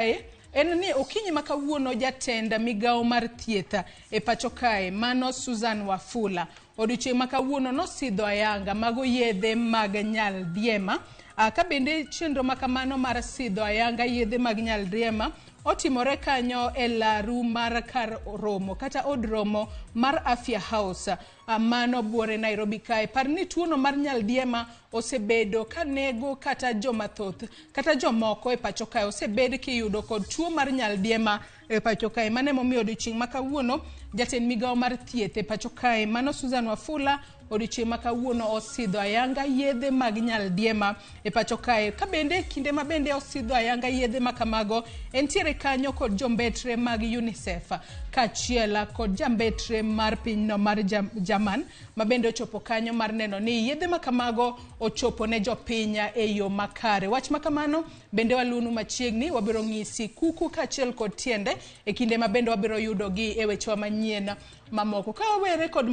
Kae en ni okinyi ma kawuono jatend migawo mar thieth e pacho kae mano Susan Wafula odiochieng' ma kawuono nosidho ayanga mago yedhe mag nyaldiema. Ka bende chenro ma kamano mar sidho ayanga yedhe mag nyaldiema otimore kanyo e laru mar kar romo kata od romo mar Afya House mano buore Nairobi kae. Par ni tuono mar nyaldiema osebedo ka nego kata joma thoth kata jomoko e pacho kae osebed kiyudo kod tuo mar nyaldiema e pacho kae. Mano emomiyo odiochieng' ma kawuono jatend migawo mar thieth e pacho kae mano Susan Wafula odiochieng' ma kawuono osidho ayanga yedhe mag nyaldiema e pacho kae. Ka bende kinde ma bende osidho ayanga yedhe ma kamago entiere kanyo kod jombetre mag UNICEF kaachiel kod jambetre mar pinyno mar German ma bende ochopo kanyo mar neno ni yedhe ma kamago ochopo ne jopiny e yo makare. Wach ma kamano bende waluonu machiegni, wabiro ng'isi kuku kaachiel kod tiende e kinde ma bende wabiro yudogi e wechewa manyien mamoko. Ka wawere kod